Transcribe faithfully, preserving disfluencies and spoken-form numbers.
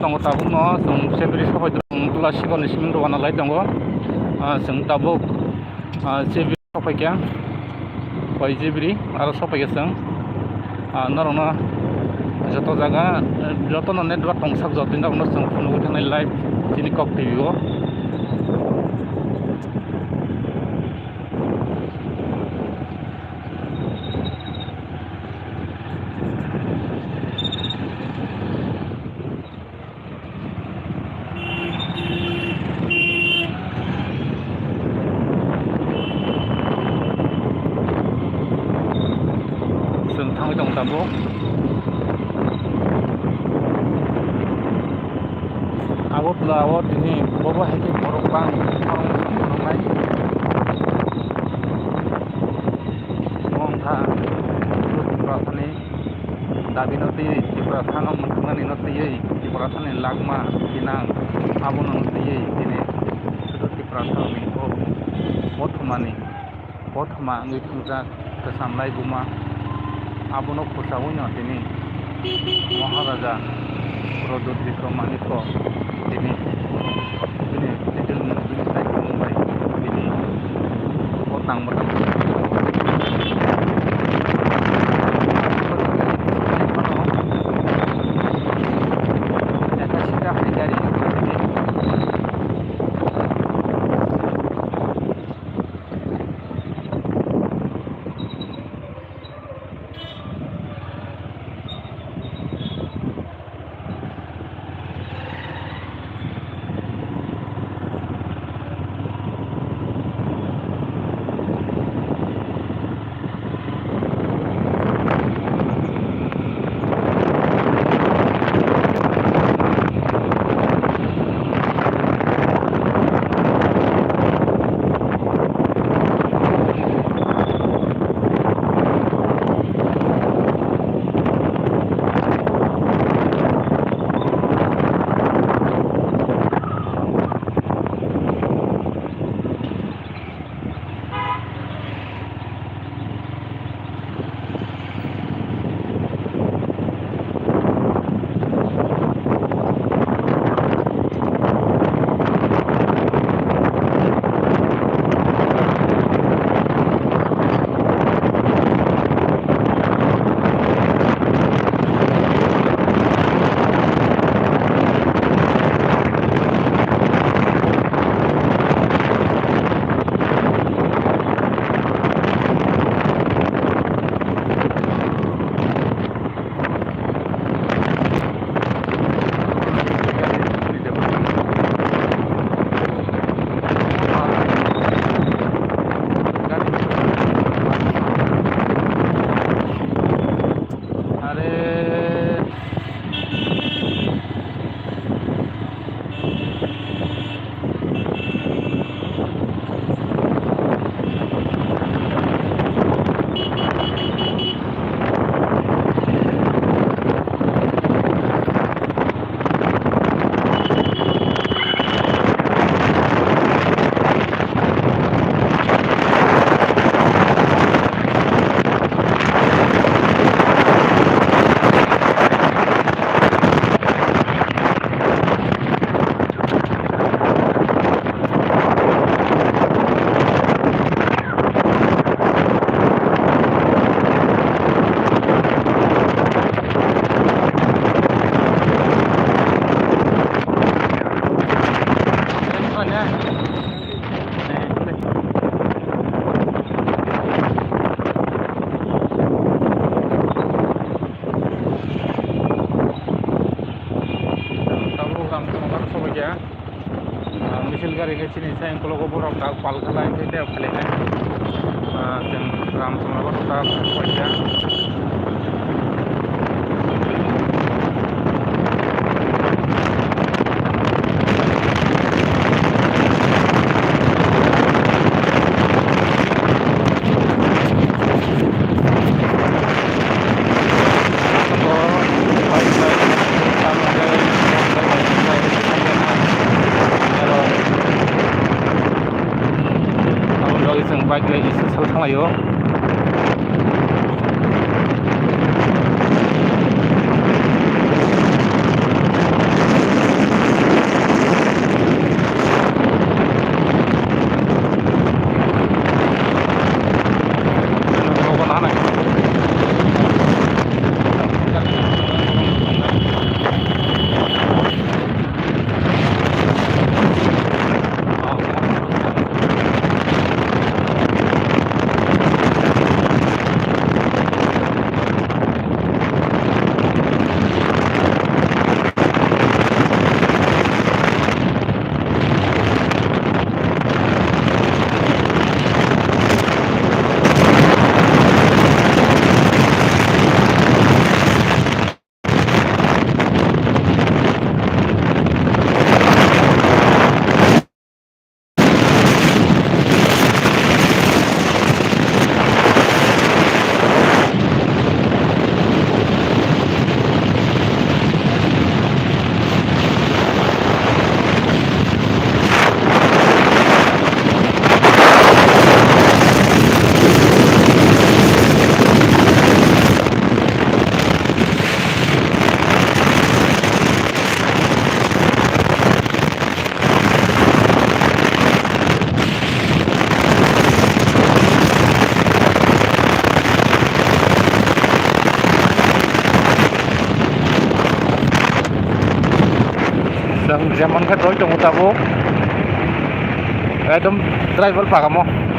Tongo tabukno chwng Chebri sopai tongo, Tula Sikolni simi rwna lai tongo. Ah, chwng tabuk, ah, Chebri sopai kha, pai Chebri aro sopai kha chwng. Ah, norokno joto jaga, jotono network tongsak jotoni norokno chwng phunugwi thangnai live chini Kok T V o. Chwng thangwi tongo tabuk. Abo tla o tini bobo hai khe borok bang khoroknwi chwng khoroknai. Bo wngkha Tripura thani. Dabino twiwi Tiprasano mwthangnaino twiwi Tiprasani lagma thinang, abono twiwi tini sudu Tiprasani o kothomani kothoma wngwi thangjak kwcham laibuma. Abono khursaoino tini Maharaja Pradyut Bikram Manikko tini bini title mwnwi bini saichung bai tini o tangma tangma. Are. Tabuk Ramchakma sobaikha. Ah, misil gari khe chini sai ukulok o borok tak pal khala khe tei phalai nai. Ah, chwng Ramchakma borok tak sobaikha. Aboni bagwi chwng bike bai sal thanglaio. Jemon khe roi tongo tabuk. Ekdom driver pagamo.